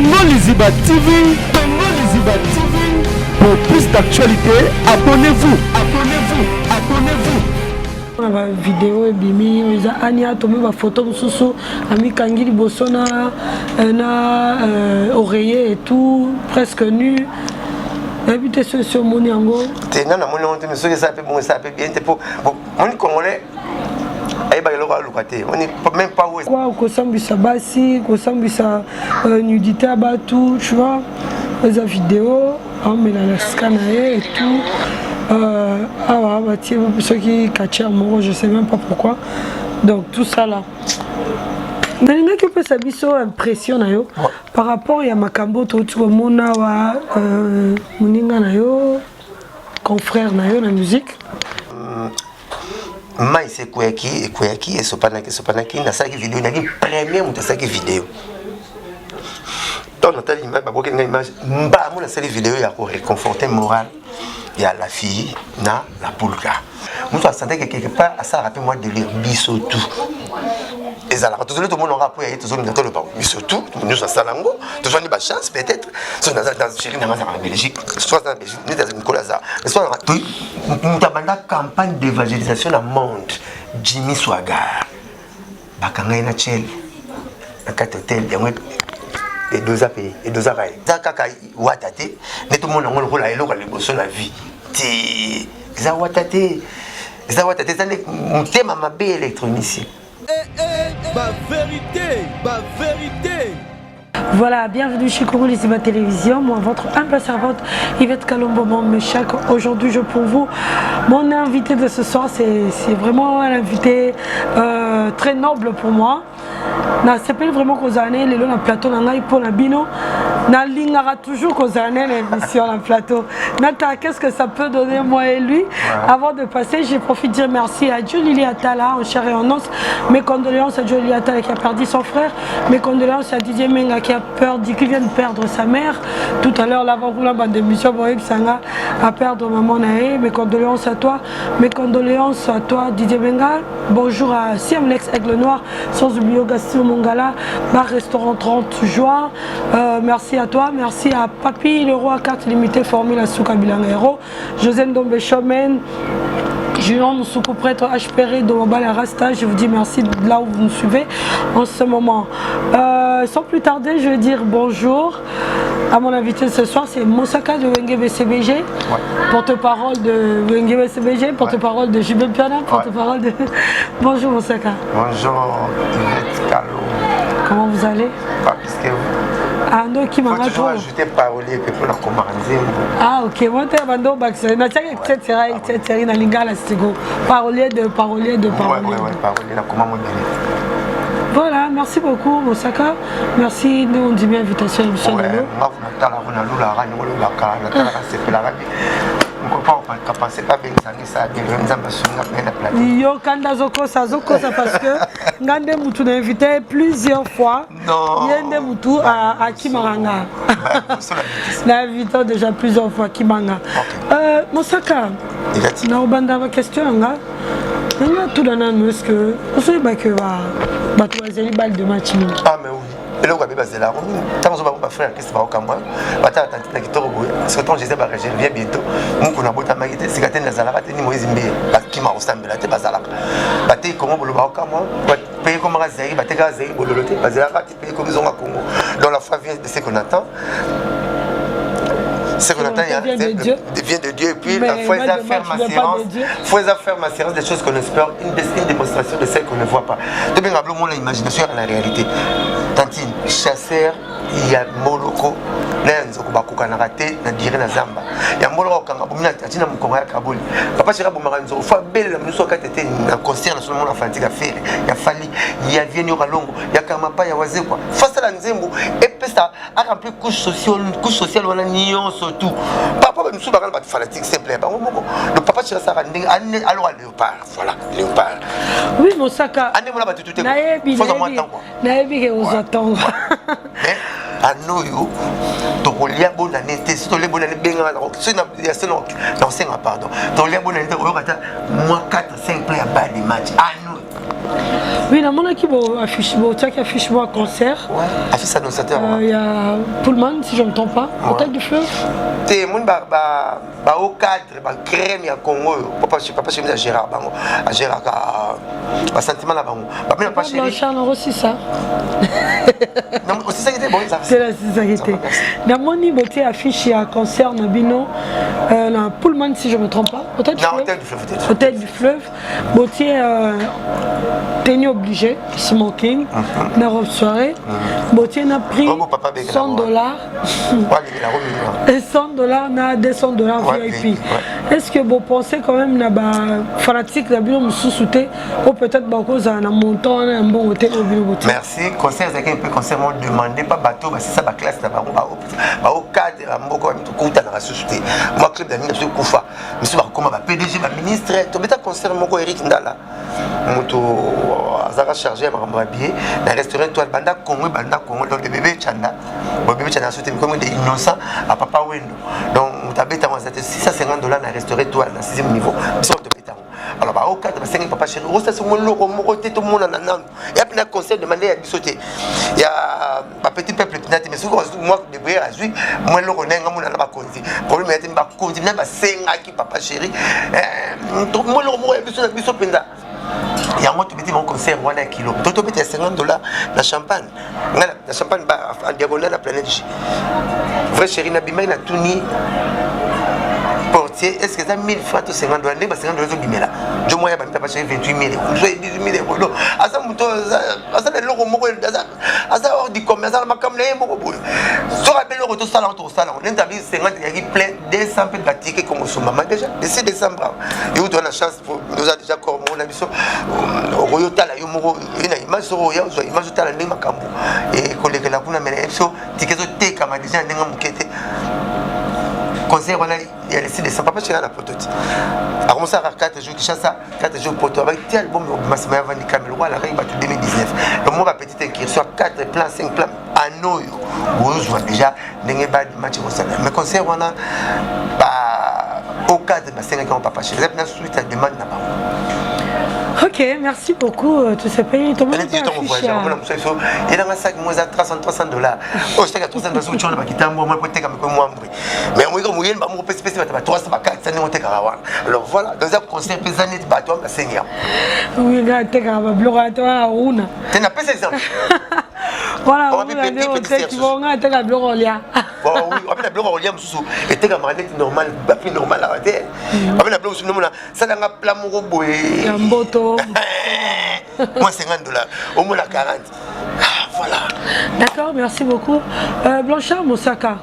Congo Liziba TV, Congo Liziba TV. Pour plus d'actualités, abonnez-vous, abonnez-vous, abonnez-vous. Na bavideo ebimi oyo eza ania, tomoni bafoto mosusu amikangi liboso na oreiller et tout, presque nu. Nayebi te so esi omoni yango. Te, nga namoni yango te, mais soki esala mpe bongo, esala mpe bien te, mpo moni Congolais ayebaka eloko aluka te, moni même pas où. Quoi, kosambwisa basi, kosambwisa nudité ya bato, tu vois? Eza video aomela na sika na ye et tout. Awa batie soki quartier moko, je sais même pas pourquoi. Donc tout ça là, nalingaki opesa biso impression na yo par rapport ya makambo touti komona awa, moninga na yo, confrère na yo na musique. Mai se ekweyaki, ekweyaki, esopanaki, esopanaki. Nasalaki video, naki premier moto asalaki video. Ntango natali image, baboki ngai image mbamo, nasali video ya koréconforter moral ya la fille na la pulka. Moto asantaki quelque part asalaka mpe mwa délire. Biso tout ezalaka, tozoli tomonaka po ya ye, tozolinga toloba biso tout nyonso asala yango, tozwani bachance peut-être. So naza chéri nanga azalaka na Belgique, so aza na Belgique neti aza mikolo aza. So moto abanda campagne d'évangélisation na monde, Jimmy Swaggart, bakanga ye na chel na kati hotel yango, edoza mpe edozaka ye. Eza kaka Wata te nde tomona yango lokola eloko ya liboso na vie te. Eza Wata te, eza Wata te, eza nde motema mabe électronicien. Ba vérité, ba vérité. Voilà, bienvenue chez Congo Liziba Télévision. Moi, votre humble servante Yvette Kalombo Meshak. Aujourd'hui, je pour vous, mon invité de ce soir, c'est vraiment un invité très noble pour moi. Nasepeli vraiment kozala na ye lelo na plateau na ngai. Mpo na bino, nalingaka toujours kozala na ye na émission, na plateau. Nata, qu'est-ce que ça peut donner, moi et lui, ouais. Avant de passer, je profite de dire merci à Dieu Lili Atala en chair et en os. Mes condoléances à Dieu Lili Atala qui a perdu son frère. Mes condoléances à Didier Menga qui a perdu, qui vient de perdre sa mère tout à l'heure, l'avant roulant bande d'émission sanga à perdre maman na ye. Mes condoléances à toi, mes condoléances à toi, Didier Menga. Bonjour à Siam Lex Aigle Noir, sans oublier Gaston Mongala, bar restaurant 30 juin. Merci à toi, merci à Papi le roi, carte limitée, formule à Souka Bilangero, José Ndombe Chomen, Julien Moussoukou, prêtre HPR de Mobile Rasta, je vous dis merci de là où vous nous suivez en ce moment. Sans plus tarder, je vais dire bonjour à mon invité ce soir, c'est Mosaka de Wenge BCBG, porte-parole de Wenge BCBG, porte-parole de JB Mpiana, porte-parole de. Bonjour Mosaka. Bonjour Yvette Kalo. Comment vous allez? Pas plus que vous. Ah, ndoki. Faut toujours ajouter parolier pe mpona komaka nzembo. Ah ok, moi te bando bakisa natiaki etc etc na lingala siko parolier de parolier de parolier. Ouais, parolier nakoma mo ebele. Voilà, merci beaucoup Mosaka. Merci, nous on dit bien invitation émission. Ouais, nga natalaka, nalulaka ndenge olobaka, natalaka, sepelaka kapense babengisa ngisa bien. Nzambe asunga mpe na plateau. Yo kanda azokosa, azokosa parce que nga nde mutu na invité plusieurs fois. Non. Ye nde mutu akimaka nga. Na invité déjà plusieurs fois, akimanga. Mosaka, na obanda baquestion ya nga, nanga tuna nanu: est ce que osoyebake bato bazali balle de match mingi? Ah mais oui, eloko abe bazelaka ntango ozo bango, bafrère orchestre baokamwa, batala tanti na kitoko boye. Parce que ntango Jésus barege vient bientôt, mokolo nabotamaki te, sika te nazalaka te, ni Moïse mbe bakima kosambela te, bazalaka bateki Kongo bolo, baokamwa pays ekomaka Zaïre, batekaka Zaïre bololo te, bazelaka te pays ekomi zonga Congo. Donc la foi vient de ce qu'on attend, ce qu'on attend vient de Dieu. Vient de Dieu. Et puis la foi est ferme assurance, foi est ferme assurance des choses qu'on espère, une démonstration de celles qu'on ne voit pas. Tobenga blo mona imagination ya la réalité. Tantine chasseur ya moloko na ya nzoko bakokanaka te na dire na zamba ya moloko akokanga bomi atina mokongo ya kaboli. Papa Chéri abomaka nzoko, fo abelela miso akati te na concert national. Mona fanatique ya Ferre, ya Fally, ya Vieni Okalongo, ya Karmapa, ya Wazekwa, fo asala nzembo epesa arempli couche sociale, couche sociale wana nyonso tout. Papa bamisusu bakala bato fanatique simple ya bango moko. Donc Papa Chéri asalaka ndenge aloka léopard, voilà, léopard. Oui Mosaka. Ande mona bato te. Nayebi, nayebi ke ozwa ntongo. Ano oyo tokolia bonane te. So tolia bonane, bengaka soki ya se na kosenga pardon. Tolia bonane te, oyoka ata mwa 4 5 plats ya balle de match ano. Oui. Oui, namonaki bo affiche, botiaki affiche mwa concert. Ouais, affiche annonciateur. Ya Pullman, si je ne me trompe pas. Ouais. Hôtel du Fleuve. Te moni ba ba haut cadre, ba crème ya Congo oyo papa chéri agéraka bango, agéraka basentiment na bango, bamena papa chéri. Blanchard nakosisa. Osisaki te, bon. Te, nasisaki te. Namoni botie affiche ya concert na bino na Pullman, si je me trompe pas. Hôtel du Non, Fleuve. Hôtel du Fleuve, Hôtel du Fleuve. Hôtel du Fleuve. Botie tenue obligée, smoking, na robe soirée. Botie na prix Oh, bon, papa Beka, 100 dollars. Et 100 $ na 200 $ VIP. Est-ce que vous pensez quand même na ba fanatique na bino mosusu te ou peut-être bakozala na montant wana ya mbongo te oyo bino botie? Merci. Concert ezalaki mpe concert moko demandé pa bato basisa baclasse na bango, bahaut cadre ya mboka. Tokutanaka susu te. Mwa club na mingi na biso ekufa, misu bakokoma ba PDG, baministre. Tobeta concert moko, Eric Ndala moto azalaka chargé ya makambo ya billet na restaurant Étoile. Banda Congo, banda Congo, donc de bébé Chanda, bon, bébé Chanda so te, mikomi de Innocent à Papa Wendo. Donc moto abetango aza te. 650 $ na restaurant Étoile na 6e niveau, biso tobetango. Alors bahaut cadre basengi papa chéri osasi moloko moko te, tomonana nanu ya mpena conseil demande ya biso te, ya bapetit peuple mpena te. Mais soki mwa débrouiller azwi mwa eloko ndenge monana bakonzi, problème ya te. Bakonzi mpena basengaki papa chéri mwa eloko moko ya biso na biso mpenza. Yango tobeti bango concert wana ya kilo to tobeti ya 50 $ na champagne. Ngai na champagne en diagonale na Planète J. Vrai chéri, nabimaki, natuni portier: est ce que eza 1000 francs to 50 $? Ndenge ba 50 $ ezobimela jo moko ya bamita papa 28 000 euros, 18 000 euros. Donc aza moto aza na eloko moko, aza hors du commun, aza na makambo na ye moko boye. Soki abe eloko, tosala yango, tokosala yango. Ndenge tabi 50 eyaki plein, 200 mpe batike komosombama déjà le 6 décembre. Euti wana chance, toza déjà corps moko na biso. Okoki otala yo moko ye na image. Soki oya ozwa image, otala ndenge makambo ekolekela kuna. Me na ye biso ticket ezotekama déjà na ndenge moke te. Concert wana ya le 6 décembre, papa chéri na poto ti akomosalaka 4 jours Kinshasa, 4 jours poto. Abaki ti album obima nsima ya vandi kamel lokola alakaki bato 2019. Donc mo bapetite incursion ya 4 plan, 5 plan ano oyo bozozwa déjà ndenge bamatch ekosala. Mais concert wana, ba haut cadre basengaki yango papa chéri, eza mpena suite ya demande na bango. Ok, merci beaucoup. Tout ce pays. Tout le monde Mona mosu biso yelanga saki mo eza 300 $300. Oyo saki ya 300 $, soki tiona bakitambo mo po tekama ekomi mwa mbwe. Mais moyika moyeni bamoko pesipesi bato ba 300, ba 400 ndenge otekaka wana. Alors voilà, donc eza concert mpe eza neti bato wana basengi yango. Oui, nga atekaka babiloko ate wana runa. Te, napesa exemple. Wana runa nde oteki bongo, nga ateka biloko olia. Wapi na biloko kolia mosusu etekamaka neti normal, baprix normal awa te. Wapi na biloko mosusu nomona salanga plat moko boye ya mboto. Mwa 50 $, omona 40. Ah, voilà. D'accord, merci beaucoup. Blanchard Mosaka,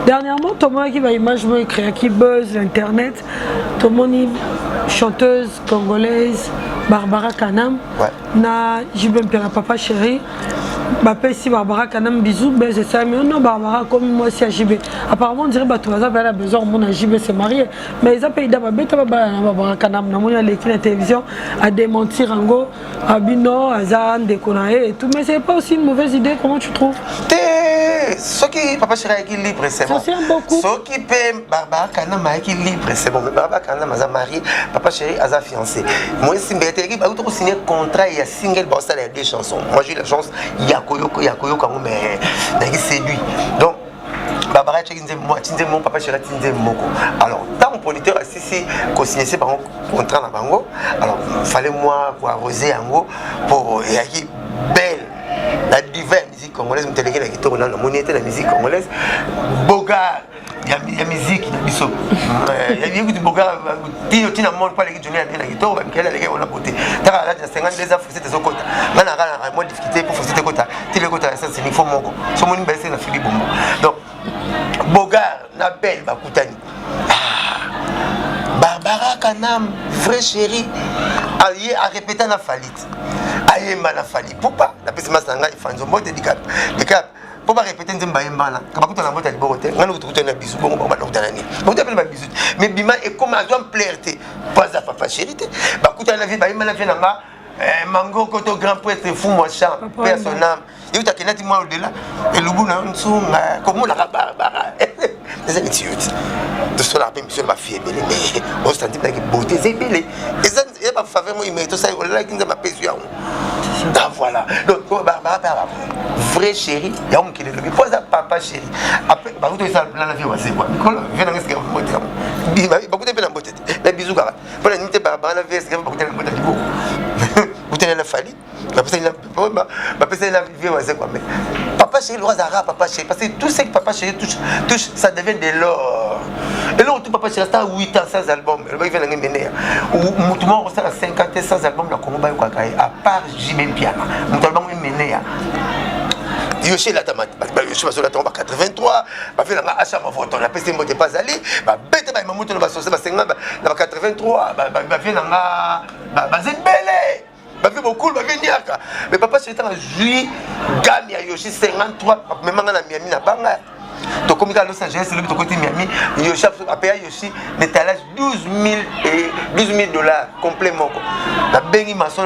dernièrement, tomonaki baimage moko ecréaki buzz internet. Tomoni chanteuse congolaise Barbara Kanam na JB Mpiana, papa chéri, bapesi Barbara Kanam bisou. Buzz esalami ono Barbara akomi mwasi ya JB. Apparemment, on dirait bato baza mpe na besoin komona JB se marier, mais eza mpe ida babeta babala na Barbara Kanam. Namoni aleki na télévision, adémentir yango, abino aza ndeko na ye et tout. Mais c'est pas aussi une mauvaise idée? Comment tu trouves? Te, soki papa chéri ayaki libre, c'est bon. Ça, c'est un beau coup. Soki mpe Barbara Kanam ayaki libre, c'est bon. Mais Barbara Kanam aza marié, papa chéri aza fiancé. Moi esimba ete eyaki bauti kosigner contrat ya single, baosala ya deux chansons. Moi, j'ai eu la chance ya koyoka yango, mais nayaki séduit. Donc Barbara atiaki nzembo moko, ati nzembo moko, papa chéri ati nzembo moko. Alors ntango producteur asisi kosigner se bango contrat na bango, alors fallait moi koarroser yango po eyaki belle, la diva ya musique congolaise. Moto aleki na kitoko nano namoni ete na musique congolaise, bogar ya musique na biso yekuti bogar tino tina monde mpo aleki Johnny Hallyday na kitoko. Bamikali aleki wana bote taka alati na 52 ans, fourchette ezokota. Nga na kaka mwa difficulté po fourchette ekota tili ekota ya sens il faut moko so moni balese na fili bombo. Donc bogar na belle bakutani. Ah, Barbara Kanam, vrai chéri, aye arépéta na Fally, ayemba na Fally Ipupa. Napesi masa na ngai Fanzo mbote dikap dikap mpo barépéter nzembo, bayembana ka bakutana na mbote ya liboko te. Ngai nokutana na bisu bongo, bango bakutana nini? Bakutana mpe na babisu te. Mais bima ekoma azwa plaire te mpo aza papa chéri te. Bakutana na vie, bayemba na vie na nga mangoko to grand prêtre fou moi chant paix à son âme. Ye akendaki mwa au-delà elubu na yo nsunga komonaka Barbara eza neti yo te. Tosolaka mpe mission na bafille ebele, mais osanti mpenaki beauté eza ebele, eza bafaveur moi, mais tosali olalaki Nzambe apesi yango. Ah, voilà, donc baa vrai chéri yango mokili elobi mpo aza papa chéri. Après bakuta esala vie wasekwa mikolo vie nanga esika mbote yango bakuta mpe na mbote te na bizu kaka mpo na nini te baa na vie esika bakuta na mbote ya liboko kutana na Fally, bapesani na vie wazekwa. Mais papa chéri loka azalaka papa chéri, parce que tout ce que papa chéri touche, touche, ça devient de l'or. Eloko tout papa chéri ata 8 ans sans album, elobaki vie nange meneya motu moko kosala 5 ans te sans album na Congo, bayokaka ye à part JB Mpiana. Moto alobango meneya Yoshi elata, Yoshi bazolata ngo ba 83, bavie nanga acha mavoto napesi mbote mpe azali babete bayema moto na basose basenga na ba 83, bavie nanga baza ebele, bavie bokulu, bavie niaka. Mais papa chéri ntango azwi gamme ya Yoshi 53, memanga na Miami na banga, tokomi kaka Los Angeles, elobi tokoti Miami, Yoshi apeya Yoshi l'étalage 12 000 et 12 000 $ complet moko. Nabengi maso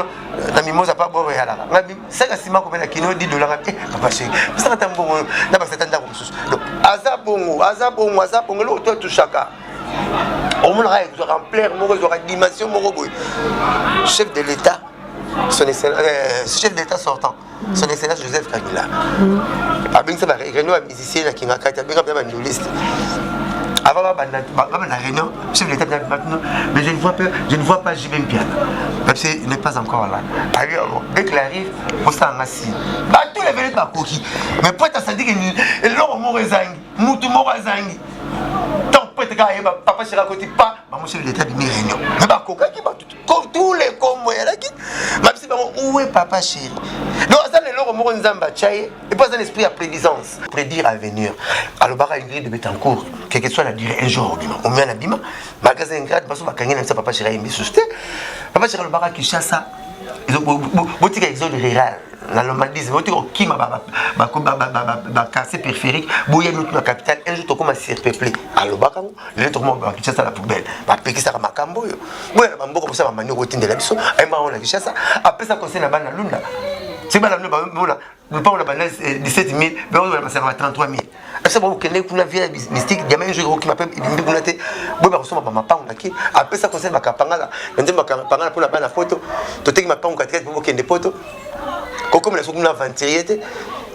na Mimosa pa boro eyalaka ngabi saka nsima komela kino 10 $. Ngabi papa chéri pesaka ta mbongo na basata ndako mosusu. Donc aza bongo, aza bongo, aza bongo. Eloko to atushaka omonaka ezwaka ampleur moko, ezwaka dimension moko boye. Chef de l'État, son excellence, chef d'État sortant, son excellence Joseph Kabila, abengisa baréunion ya musicien na kinga kati, abenga mpenza bandoliste avant babanda réunion. Chef de l'État, mais je ne vois pas JB Mpiana parce qu'il n'est pas encore là. Abi dès qu'il arrive, osalanga si bato lebele bakoki, mais po ete asandi ke eloko moko ezangi, mutu moko azangi. Tant po ete kaka yeba papa chéri akoti pa bango, chef de l'État bimi réunion, mais bakokaki bato tous les kombo eyalaki babisi bango uwe papa chéri. Donc aza na eloko moko Nzambe atya ye, et puis aza na esprit ya prédisance, prédire avenir. Alobaka Ingrid de Betancourt, quelque soit la durée, un jour obima omia na bima magasin Ingrid baso bakangi na bisa papa chéri ayembi susu te. Papa chéri alobaka Kinshasa botika exode rural na nomadisme, botika kokima baquartier périphérique, boya mitu na capitale, un jour tokóma surpeuplé. Alobaka ngo lelo tokóma Kinshasa la poubelle, bapekisaka makambo oyo boya na bamboka mosala bamani kotindela biso. Ayembaka ngo na Kinshasa, apesa conseil na bana Lunda, soki bana Lunda bamona lupango na banda 17 000, bango basaka ba 33 000, asa bokende kuna via mystique diamant, un jour ekokima mpe ebimbi kuna te, boyeba kosomba bamapango naki. Apesa conseil bakapangala na nzembo bakapangala mpona bana poto, toteki mapango katikati mpo bokende poto, kokomela soki kuna aventurier te,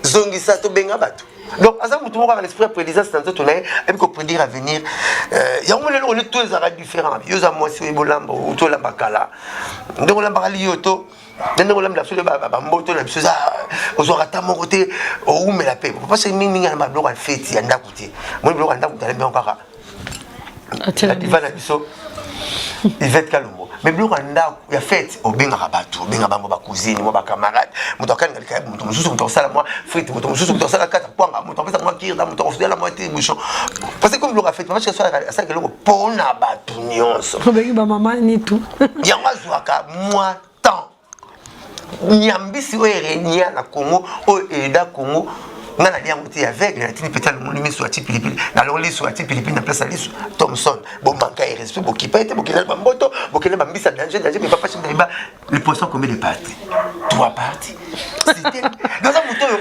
zongisa tobenga bato. Donc aza motu moko kaka l'esprit ya prédisance na nzoto na ye, ayebi koprédire avenir. Yango lelo oni to ezalaka différent. Yo oza mwasi, oyebi olamba, outi olamba kala, ndenge olambaka liyo to ndenge olambela biso bamboto na biso, eza ozwaka ata moko te, owumela mpe parce que mingimingi na babiloko ya feti ya ndako te. Moni biloko ya ndako talembi yango kaka na diva na biso Ivete Kalombo, mais biloko ya ndako ya fete obengaka bato, obenga bango bacousine, mwa bacamarade, moto akalinga likayabu, moto mosusu moto akosala mwa frite, moto mosusu moto akosala kata kwanga, moto akopesa mwa kirda, moto akosala mwa te bouchon, parce que comme biloko ya fete, papa asalaka eloko mpona bato nyonso. Obengi bamama nitu. Yango azwaka mwa temps nyambisi oyo erenia na Congo, oyo eda Congo. Nga nalia yango te aveugle, natindi peti alongoli miso, ati pilipili, nalongoli liso, ati pilipili na place ya liso. Thomson bomanka ye respect, bokipa ete bokende na bamboto, bokende bambisa danger danger. Mais papa Chimba, le poisson, combien de parties? Trois parties. Naza moto oyo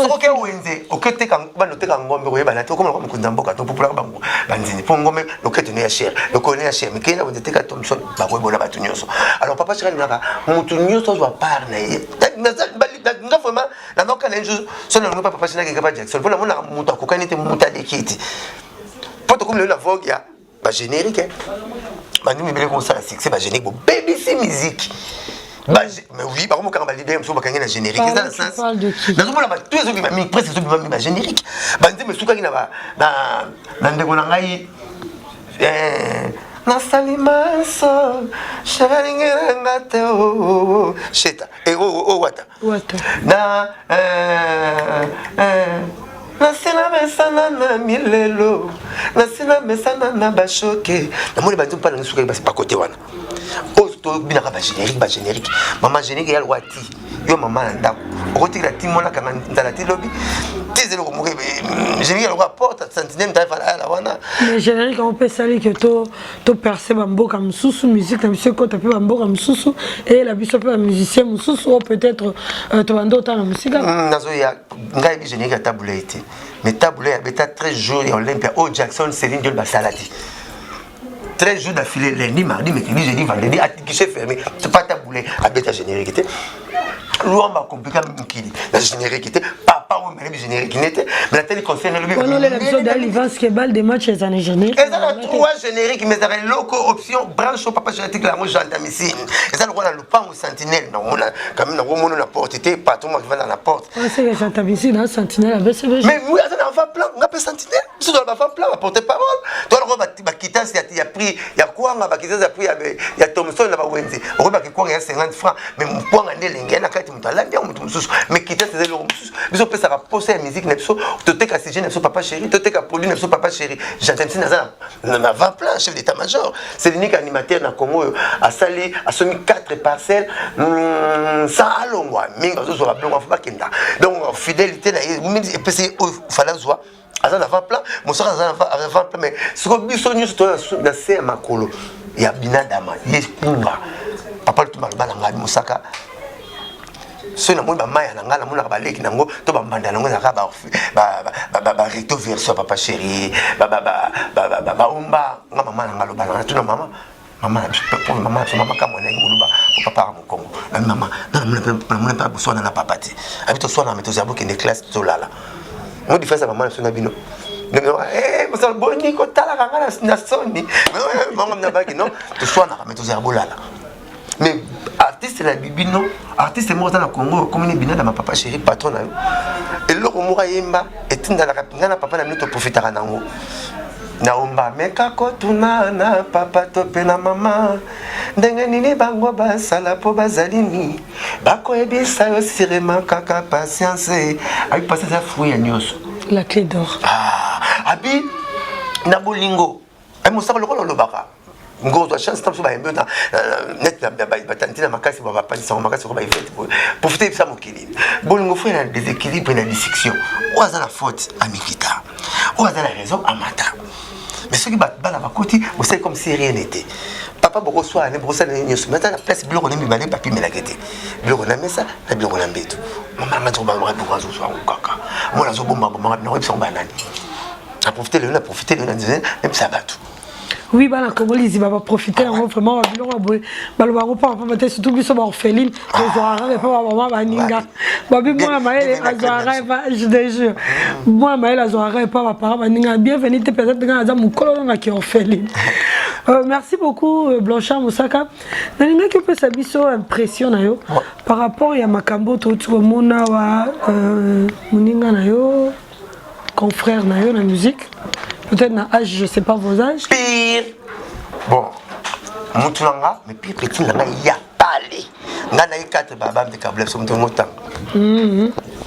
soki wenze oketeka bana oteka ngombe, koyebana te okomona mokonzi ya mboka topopolaka bango banzini mpo ngombe lokete no ya cher, lokolo no ya cher mikei na wenze teka Thomson, bakoyebola bato nyonso. Alors papa Chika alingaka motu nyonso azwa part na ye. Nga vraiment nanoka na ye so nalingi pa papa Chika nakeka pa Jackson mpo namonaka moto akokani te, moto aleki te, mpo tokomi lelo na vogue ya bagénérique. Bandimi ebele kosala succès bagénérique, bobebisi musique. Mais oui, bakomokanga baleader mosusu bakangi na générique, eza na sens. Nazomona bato ezobima mingi, presque ezobima mingi bagénérique. Banzembo esukaki na ndeko na ngai nasali maso shakalingelanga te sheta owata na nasila mesana na milelo, nasila mesana na bashoke. Namoni banzembo mpa nangi sukaki bakote wana oyo tobinaka bagénérique. Bagénérique, mama, générique ya lokwa ti Yo mama na ndako okotikela ti mwana kanga nzala ti lobi ti ezali okomoka générique lokola porte sentinelle mta ala wana. Mais générique yango mpe esali ke to to perce bamboka mosusu, musique na biso ekota mpe bamboka mosusu, eyela biso mpe bamusicien mosusu oyo peut-être tobanda otala mosika. Nazoya, ngai yebi générique ya Tabu Ley te, mais Tabu Ley abeta 13 jours ya Olympia oyo Jackson, Céline Dion basala te. 13 jours d'affilée, lundi, mardi, mercredi, jeudi, vendredi, à guichet fermé. C'est pas Tabu Ley abeta générique te. Lwamba compliqué mokili na générique te. Papa oyo nayebi générique ne te, mais natali concert nalobi. Wana olela biso da Livanske, balle de match eza na générique. Eza na trois générique, mais ezaka eloko option branche oyo papa générique yango gentamicine eza lokola na lupango sentinelle nakomona quand même, nakomona na porte te, patron akivanda na porte. Seke gentamicine na sentinelle abcbg. Mais oui, aza na avant plan, nga mpe sentinelle. Biso tozala bavant plan, baporte parole, toza bakitasi ya prix ya kwanga, bakitasi ya prix ya Thomson na bawenze. Okoyebaki kwanga ya 50 francs, mais kwanga nde elenge ya na kati, moto alandi yango moto mosusu, mais kitasi eza eloko mosusu. Biso opesaka posa ya musique na biso, toteka sujet na biso papa chéri, toteka produit na biso papa chéri. Gentamicine aza na avant plan, chef d'état major. C'est l'unique animateur na Congo oyo asali, asomi 4 parcelles sans alongwa. Mingi azozwaka bilongo afo bakenda. Donc fidélité na ye epesi oyo fala zwa, aza na avant plan. Mosaka aza na avant plan, mais sikoyo biso nyonso toza na se ya makolo ya binadama ye kunga papa Lutumba. Aloba na ngai mosaka, soki namoni bamaya na ngai, namonaka baleki nango to bambanda nango, ezalaka barecto verso ya papa chéri, baomba nga. Mama na ngai aloba na ngai, tuna mama, mama na biso, mama na biso, mama kamwa nangi moluba po papa aka mokongo. Abi mama, namona mpe boswana na papa te. Abi toswana, me tozala bokende classe, tolala mo différence ya mama na biso na bino. Mosala boni kotalaka nga na soni bango na baki non, toswanaka me tozala bolala. Mais artiste na bibino, artiste moko aza na Congo okomi ne binada ma papa chéri, patron na yo, eloko moko ayemba etindalaka ngai na papa na bino toprofitaka nango. Naomba meka kotuna na papa to mpe na mama ndenge nini bango basala mpo bazali ni bakoyebisa yo sirema kaka patience. Abi patience eza fruit ya nyonso. La clé d'or. Ah, abi na bolingo abi mosaka lokola olobaka ngozwa chance ta biso bayembi net batanti na makasi, bapandisango makasi ko baevete boye. Profite yebisa mokili bolingo fo na déséquilibre na dissection. Oyo aza na faute amikita, oyo aza na raison amata. Mais soki bana bakoti, osali comme si rien n'était. Papa bokoswala ne bokosala ne nyonso, mais aza na place biloko ne mibale bapimelaka te, biloko na mesa na biloko na mbeto. Mama nanga nzoko biloko azozwa yango kaka mwana azobomba bomaka nakoyebisango banani. Naprofite lelo, naprofite lelo nayebisa bato. Oui, bana Kongo Liziba baprofite yango vraiment. Babiloko ya boye baloba yango pamba pamba te, surtout biso baorpheline tozwaka kaka epa bamama baninga. Babi mwana mayele azwaka epa, je te jure, mwana mayele azwaka epa baparent baninga. Bienvenu te, peut-être nga aza mokolo nangaki orpheline. Merci beaucoup Blanchard Mosaka. Nalingaki opesa biso impression na yo par rapport ya makambo touti komona wa moninga na yo, confrère na yo na musique, peut-être na âge, je sais pas vos âges. Pire, bon, mutu na nga, mais pire petit na ngai ya pale, ngai na ye 4 baba mpe kabula biso moto yango tanga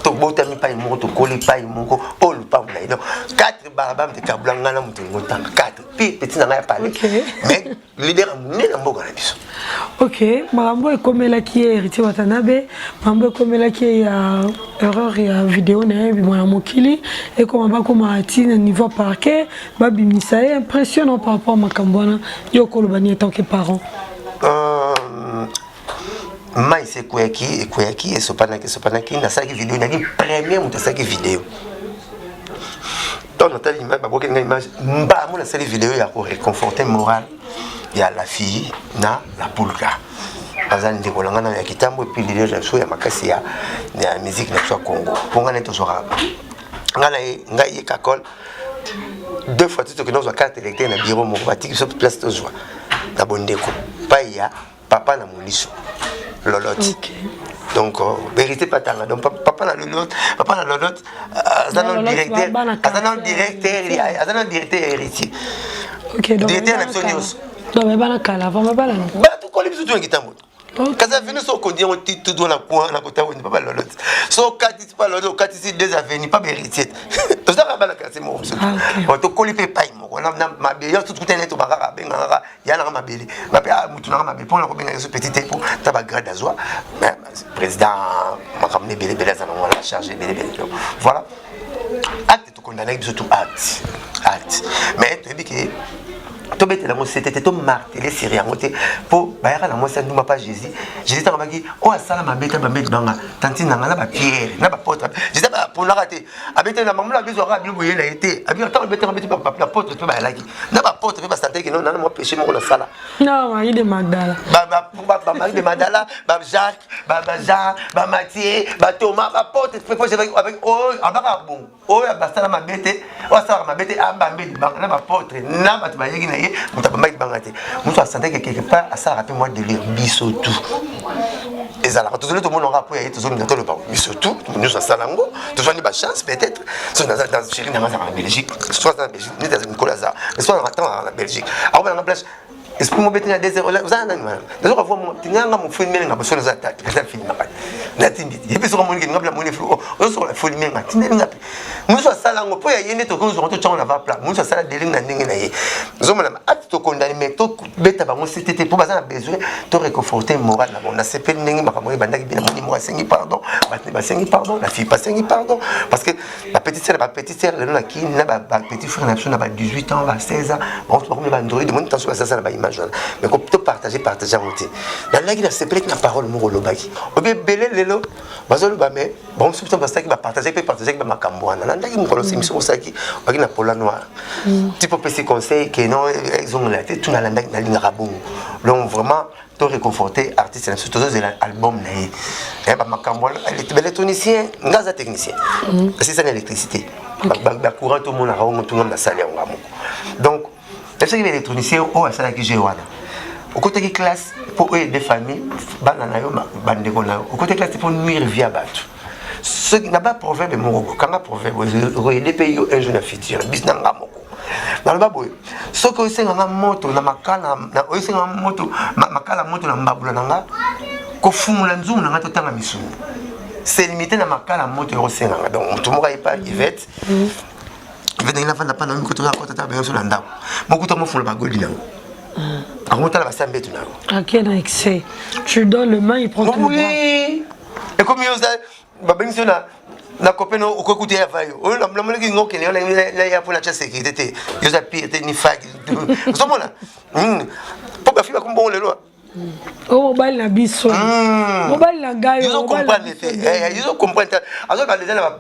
tobotami pai moko, tokoli pai moko, oyo lupango na ye. Donc 4 balaba mpe kabula ngai na moto yango tanga 4 pire petit na ngai ya pale, mais leader ya monene na mboka na biso. Ok, makambo ekomelaki ye Héritier Watanabe, makambo ekomelaki ye ya erreur ya video na ye ebima na mokili, ekoma bakoma ti na niveau parquet, babimisa ye. Impressionnant par rapport makambo wana, yo okoloba nini en tant que parent? Mai se ekweyaki, ekweyaki, esopanaki, esopanaki. Nasalaki video, naki premier moto asalaki video. Ntango natali image, baboki ngai image mbamo, nasali video ya koréconforter moral ya la fille na la pulka. Aza ndeko na ngai na ya kitambo, et puis leader na biso ya makasi ya musique na biso ya Congo. Mpo ngai na ye tozwaka, ngai na ye, ngai ye kakol deux fois ti tokende kozwa carte électeur na bureau moko, batiki biso place tozwa na bondeko pai ya papa na moliso lolot. Donc vérité patanga, donc papa na lolot, papa na lolot aza na directeur, aza na directeur, aza na directeur héritier, directeur na biso nyonso. Donc bana kala avant babalana. Bato koli biso tu na kitambo. Kasi avenue so okondi yango ti tout na coin na kota wende pa balolo ti so okatisi pa lolo, okatisi deux avenue pa baheritier. Tozalaka bana quartier moko biso. Ah, Tokoli mpe epai moko na mabele nyonso, tukutani neti tobakaka, abengaka ya nanga mabele, ngape mutu nanga mabele mpona kobenga yesu petit te, mpo ta bagrade azwa président, makambo na ebele ebele aza nango wana, charge ebele ebele. Donc voilà, acte tokondamnaki biso tout, acte, mais toyebi ke tobetela yango sete te, tomarteler sur yango te, mpo bayaka na mwasi ya ndumba pa Jésus. Jésus ntango abaki oyo asala mabe te, bambe libanga, tanti nanga na bapierre na bapotre, Jésus aponaka te, abeteli na bango, abizwaka bino boye na ye te. Abi ntango abetaka, abeti bapotre mpe bayalaki na bapotre mpe basantaki no nana mwa péché moko nasala. Non, Marie de Magdala. Bamarie de Magdala, bajacques, bajean, bamathieu, bathomas, bapotre oyo abaka bongo, oyo basala mabe te, oyo asalaka mabe te, abambe libanga na bapotre na bato bayeki na ye. Moto abambaki libanga te, moto asantaki quelque part asalaka mpe mwa délire. Biso tout ezalaka, tozoli tomonaka po ya ye, tozolinga toloba biso tout nyonso asala yango, tozwani bachance peut-être. So naza chéri nanga azalaka na Belgique, so aza na Belgique neti aza mikolo aza, mais so azalaka ntango azalaka na Belgique, akobenanga place esprit mo beti na 2 heures, oza nani wana, nazoka voi tinganga mofuli melenga boso, naza ata filmaka, natindi ye mpe soka moniki nga bila moni ozosokola fuli menga, tindeli nga mpe mosusu asala yango mpo ya ye nde tokozonga totyango na va plat. Mosusu asala delingi na ndenge na ye, ozomona ati tokondani, mais tobeta bango sete te, mpo baza na besoin to réconforter moral na bango. Nasepeli ndenge makambo oyo ebandaki bina moni moko asengi pardon, bato basengi pardon, la fille basengi pardon, parce que bapetite sœur, bapetite sœur lelo na kini na bapetit frère na biso na ba 18 ans, ba 16 ans, bango bakomi baandroid, moni tanso basasa na baimage wana, mais topartage partage yango te. Nalaki, nasepelaki na parole moko olobaki, obi ebele lelo bazoloba, mais bango mosusu ntango basalaki, bapartage mpe partageaki bamakambo wana. Nalandaki mokolo émission osalaki, obaki na pola noir, tipo opesi conseil ke non, ezongela te. Tu nalandaki, nalingaka bongo. Donc vraiment to réconforter artiste na biso, tozozela album na ye, bamakambo wana. Baélectronicien, nga aza technicien, asisa na électricité, bacourant tomonaka ongo, tunga nasali yango nga moko. Donc soki baélectronicien oyo asalaki jeu wana, okotaki classe mpo oyo aider famille, bana na yo, bandeko na yo, okotaki classe mpo nuire vie ya bato. Soki na baproverbe moko, kanga proverbe okoaider mpe yo un jour na futur. Bis na nga moko naloba boye: soki osenganga moto na makala, osenganga moto, makala moto na mbabula na nga, kofungula nzungu na nga, totanga misuni, c'est limité na makala moto ekosenganga. Donc moto moko ayepa Ivete, Ivete ndenge nafanda pa na miko, toza kota ta bayoso na ndako mokuta, mofungula bagoli nango, akomotala basambetu na yo. Ok, na excès. Tu donnes le main, il prend tout le bras. Oui, ekomi yo babengisi yo na copain, okoki kuta ya va yo oyo namonaki ngo okende yo ya mpona tia sécurité te, yo oza pire te ni faki, ozomona mpo bafi bakomi bongo lelo. O mobali na biso, mobali na ngai. Yozo comprendre te, yozo comprendre te, azoka déjà na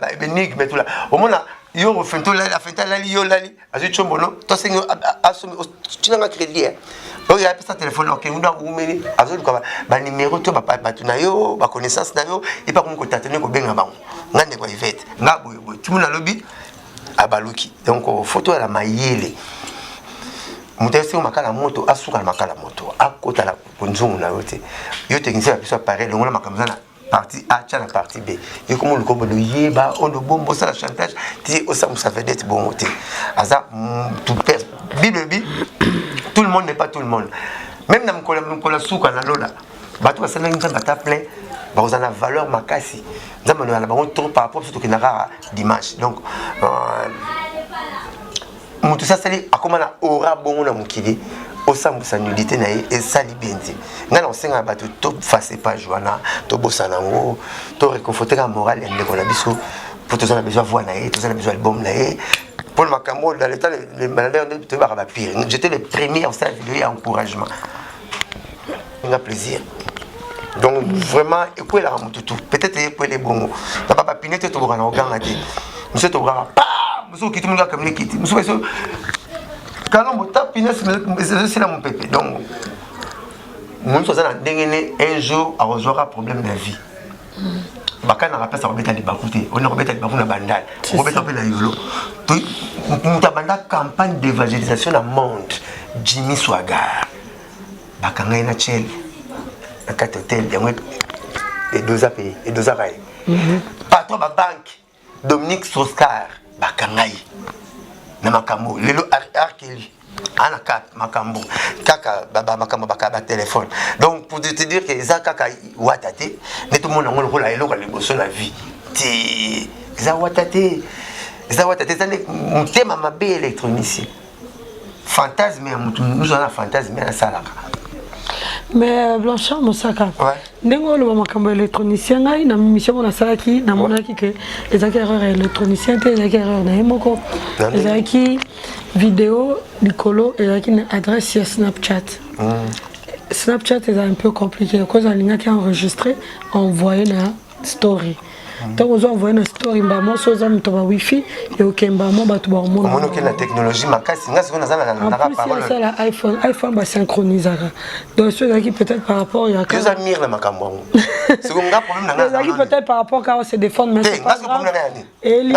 baénigme tula omona yo ofente olali, afente alali, yo olali, azwi tiombono, tosengi asomi tinanga crédit oyo, apesa telefone, okende ndo akumeli, azoluka banimero to bato na yo, baconnaissance na yo, epe akomi kotatone, kobenga bango: nga ndeko Ivete, nga boyeboye, timona alobi abaluki. Donc foto ya mayele, moto asengo makala moto, asuka na makala moto, akota na nzungu na yo te. Yo technicien ya biso, appareil, longola makambo eza na partie A, tia na partie B. Yo komo luka obodo yeba oyo bombo, osala chantage ti osambusa vedette bongo te. Aza tout. Bible bi tout le monde n'est pas tout le monde. Même na mokolo, mokolo suka na lola, bato basalaki Nzambe ata plein, bakozala na valeur makasi, Nzambe alobaka na bango trop par rapport biso tokenda kaka dimanche. Donc moto si asali akóma na aura bongo na mokili, osambwisa nudité na ye, esali bien te. Ngai na kosengaka bato tofase page wana, tobosana yango, to réconforte kaka moral ya ndeko na biso, mpo toza na besoin voix na ye, toza na besoin album na ye. Mpona makambo dans le temps nde toyebaka bapire, j'étais le premier osala vidéo ya encouragement, nga plaisir. Donc vraiment ekwelaka motu tu, peut-être ekwele bongo na bapine te, toboka na koganga te, mosu tobokaka pa mosu okiti, moninga kamini ekiti, mosu baso kalombo ta pine ezosila mopepe. Donc mosu aza na ndenge ne, un jour akozwaka problème na vie, bakanaka mpesa kobeta libaku te, ona kobeta libaku na Bandale, okobeta mpe na Yolo. Moto abanda campagne d'évangélisation na monde, Jimmy Swaggart, bakanga ye na chel na kati hotel, yango edoza mpe edozaka ye. Patron babanke Dominique Strauss-Kahn, bakanga ye. Na makambo lelo arkeli ana ka makambo kaka makambo baka ba téléphone. Donc pour te dire que eza kaka Wata te, nde tomona yango lokola eloko ya liboso na vie te. Eza Wata te, eza Wata te, eza nde motema mabe électronicien, fantasme ya motu nyonso aza na fantasme asalaka. Mais Blanchard Mosaka, ndenge oloba makambo ya électronicien, ngai na mission mo nasalaki, namonaki ke ezalaki erreur ya électronicien te, ezalaki erreur na ye moko. Ezalaki vidéo likolo, ezalaki na adresse ya Snapchat. Snapchat eza un peu compliqué, cause alingaki enregistrer, envoyer na story. Ntango ozo envoyer na story, mbamo so oza moto ba wifi, ekokemba mo bato baomona. Omoni okende na technologie makasi. Nga sikoyo naza na parole asala iPhone, iPhone basynchronisaka. Donc so ezalaki peut-être par rapport ya oza mire na makambo yango. Siko nga problème na nga ezalaki peut-être par rapport kaka se défendre, mais c'est pas grave. Eli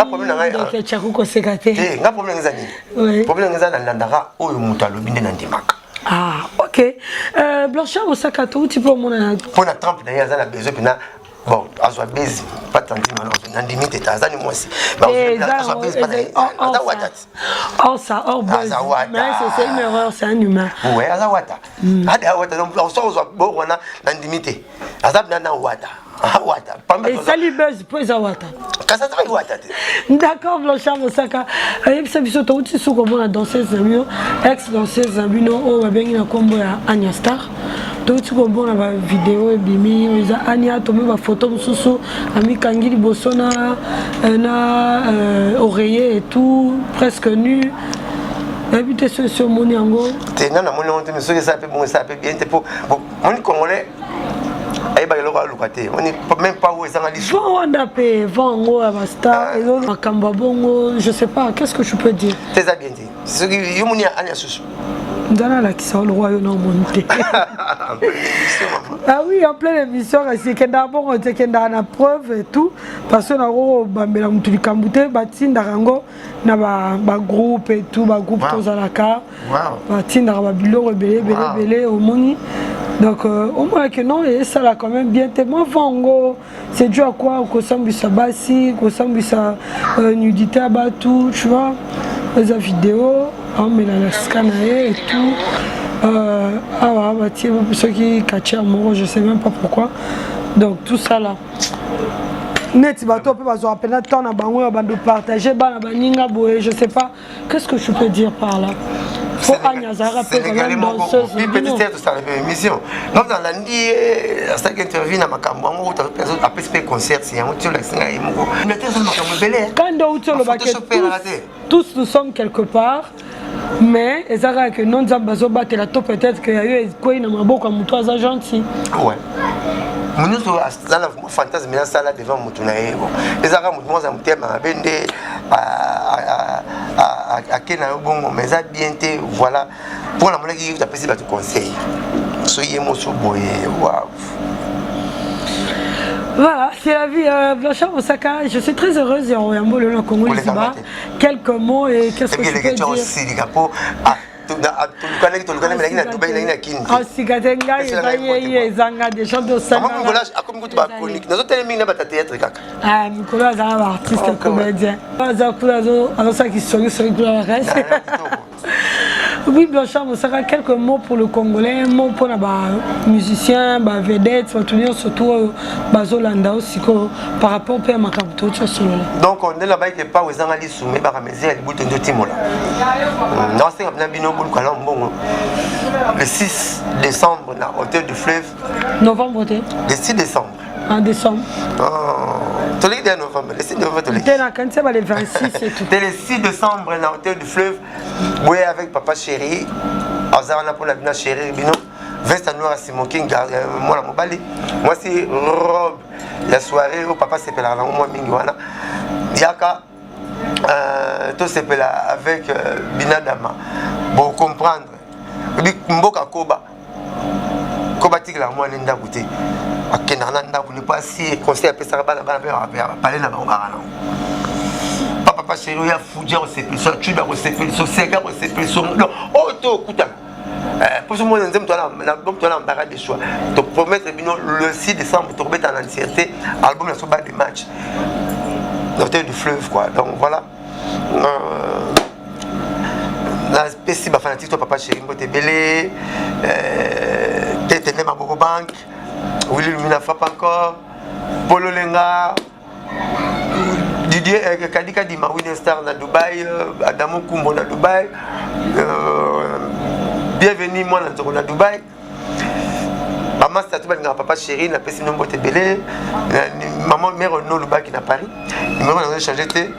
tchaku koseka te. Nga problème eza nini? Problème eza nalandaka oyo moto alobi nde nandimaka. Ah ok, Blanchard Mosaka, touti mpo omona mpo na trempe na ye, aza na besoin mpena. Bon, azwa base pas tantine wana, nandimi te, aza ni mwasi, azwa base, aza Wata te. Or ça, or buzz. Mais c'est une erreur, c'est un humain. Ouais, aza Wata, ada Wata. Donc so ozwa bor wana, nandimi te, aza mpena na Wata, Wata. Esali buzz mpo eza Wata. Kasi azalaki Wata te. D'accord. Blanchard Mosaka, ayebisa biso, touti suki komona danseuse na bino, ex danseuse na bino oyo babengi na nkombo ya Ania Star. Touti komona bavideo ebimi oyo eza Ania, tomoni bafoto mosusu amikangi liboso na oreiller et tout, presque nu. Nayebi te so esi omoni yango. Te, nga namoni yango te. Mais soki esala mpe bongo, esala mpe bien te, mpo moni Congolais ayebaka eloko aluka te. Moni même pas oyo ezanga liso. Vent wana mpe, vent yango ya bastar, ezo makambo ya bongo, je sais pas qu'est ce que je peux dire. Te, eza bien te. Soki yo moni Ania susu. Nzala alakisa o lokwa yo na omoni te. Ah oui, en pleine émission, kasi ekendaka bongo te, ekendaka na preuve et tout, parce que nako kobambela motu likambo te. Batindaka yango na bagroupe et tout, bagroupe tozalaka, batindaka babiloko ebele ebele ebele. Omoni, donc omonaki non, esala quand même bien te. Moi, vango, c'est dû à quoi? Kosambwisa basi, kosambwisa nudité ya bato, tu vois. Eza vidéo aomela na sika na ye et tout. Awa batie soki quartier moko, je sais même pas pourquoi. Donc tout ça là, neti bato mpe bazwaka mpena temps na bango ya bando partage bana baninga boye, je sais pas qu'est-ce que je peux dire par là. Fo Anya azalaka mpe quand même danseuse. Petite sœur, tosala mpe émission. Donc nalandi ye asalaki interview na makambo yango, apesi mpe concert yango ti olakisi ngai ye moko mais te, eza makambo ebele. Quand outi olobaki, tous nous sommes quelque part, mais eza kaka ke non, Nzambe azobatela to peut-être que ya yo ekwei na maboko ya moto aza gentil. Ouais, moto nyonso aza na fantasme asala devant motu na ye. Bon, ezaka motu moko aza motema mabe nde ake na yo bongo, mais eza bien te. Voilà mpo namonaki ye apesi bato conseil so ye moso boye, wow. Voilà, c'est la vie. Blanchard Mosaka, je suis très heureuse de Royambo, le Congo, Quelques mots et qu'est-ce que tu peux dire? Tolukanaki, tolukani, melaki na Dubai, naki na Kini. Osika te, ngai eza ye ezanga déjà. Akomi kutu bachronique, nazotala mingi na bata théâtre kaka. Mikolo azala baartiste comédien, aza kuna azosala kisongisongi kuna makasi. Oui, Blanchard Mosaka, quelques mots pour le Congolais, un mot pour les musiciens, les vedettes, surtout bazolanda aussi par rapport à makambo to solola. Donc nde na bayike pa ezanga lisumu, ebaka mesure ya libuto nde otimola. Naosenga mpena bino boluka na mbongo le 6 décembre na Hôtel du Fleuve. Novembre te? Le 6 décembre. En décembre. Toleki deya novembre, le 6 novembre toleki. Te, nakanisi ba le 26 et tout. Te, le 6 décembre na Hôtel du Fleuve boye avec Papa Chéri, aza wana mpona bino, chéri bino, veste noire ya smoking, mwana mobali, mwasi robe ya soirée oyo papa sepelaka nango mwa mingi wana. Yaka tosepela avec binadama, bocomprendre mboka koba ko batikelaka mwana ndako te, akendaka na ndako ne pasi. Conseil apesaka bana, bana mpe bapale na bango kaka nango. Papa chéri oyo afuji akosepelisa, cubi akosepelisa, oseka akosepelisa. Donc oyo to okutana mposo mona nzembo towana na mbaka de choix. Topromettre bino le 6 décembre tokobeta na entièreté album na so ba de match, l'Hôtel du Fleuve quoi. Donc voilà. Napesi bafanatike to papa chéri mbote ebele, tete nde maboko bank, Willy Lumina frappe encore, Polo Lenga, Didier Kadika Dima Winner Star na Dubaï, Adamo Kumbo na Dubaï, bienvenue mwana nzoko na Dubaï. Bamasta to balingaka papa chéri, napesi bino mbote ebele. Maman mère no lubaki na Paris, numéro nazo change te,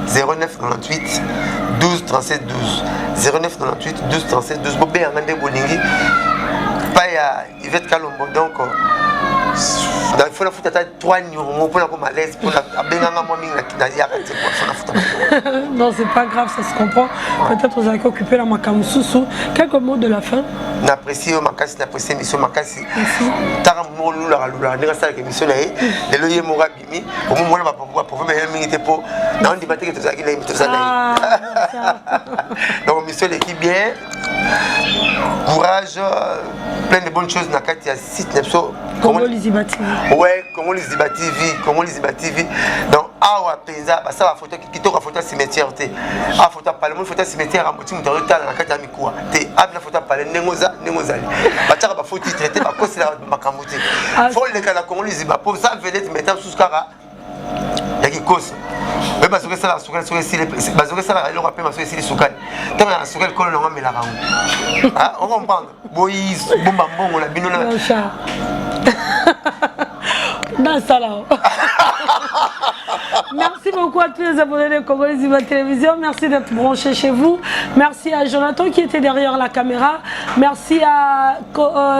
09 98 12 37 12, 09 98 12 37 12. Bobenganga nde bolingi pa ya Yvette Kalombo. Donc il faut nafuta ata 3 niongo mpona koma l'aise, mpona abenganga mwa mingi nayaka te, faut nafuta. Non, c'est pas grave, ça se comprend. Peut-être vous avez occupé la makambo susu. Quelques mots de la fin. Napprécie yo makasi, napprécie émission makasi. Taka moko lulaka lulaka ndenge asalaka émission na ye. Lelo ye moko abimi, omomona baproblème ye mingi te, mpo naondima teke tozalaki na ye, toza na ye. Donc mission eleki bien, courage, plein de bonnes choses na kati ya site na biso. Congo Liziba TV. Ouais, Congo Liziba TV, Congo Liziba TV. Donc awa mpenza basala photo kitoko, photo ya cimetière te, a photo ya palais. Photo ya cimetière amoti moto azotala na kati ya mikuwa te. Abina photo ya palais ndenge oza, ndenge ozali, batiaka bafaux titre te, bakoselaka makambo te. Faut leka na Congo Liziba po sa vedette maintenant mosusu kaka ya kikoso. Oye, basoki esalaka sukali, soki esili, basoki esalaka eloko apema, soki esili sukali, ntango ya sukali kolo nango amelaka yango. Ocomprendre? Boyi bomba mbongo na bino na Nasala. Merci beaucoup à tous les abonnés de Congo Liziba Télévision. Merci d'être branchés chez vous. Merci à Jonathan qui était derrière la caméra. Merci à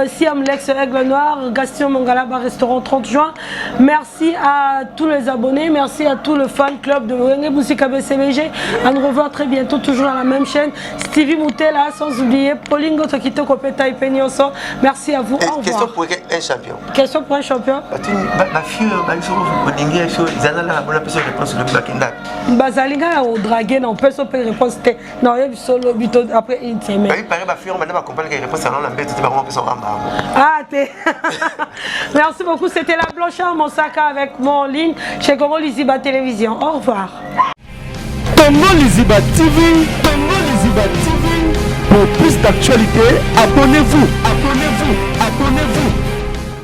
Siam Lex Aigle Noir, Gaston Mangalaba Restaurant 30 juin. Merci à tous les abonnés. Merci à tout le fan club de Wenge Musica BCBG. À nous revoir très bientôt, toujours à la même chaîne. Stevie Moutela, sans oublier Pauline Tokito Kopeta et Penyoso. Merci à vous. Au revoir. Question pour un champion. Question pour un champion. Bafille babiso bolingi biso ezala na bona biso réponse lobi bakendaka. Bazali ngai ya odrague na opesa mpe réponse te, na oyebi so lobi to après une semaine. Babi pare bafille banda bacomprendre que réponse yango na mbeto te, bango mpe oramba yango. Ah te, merci beaucoup. C'était la Blanchard Mosaka avec moi en ligne chez Congo Liziba Télévision. Au revoir. Congo Liziba TV, Congo Liziba TV. Pour plus d'actualités, abonnez-vous, abonnez-vous.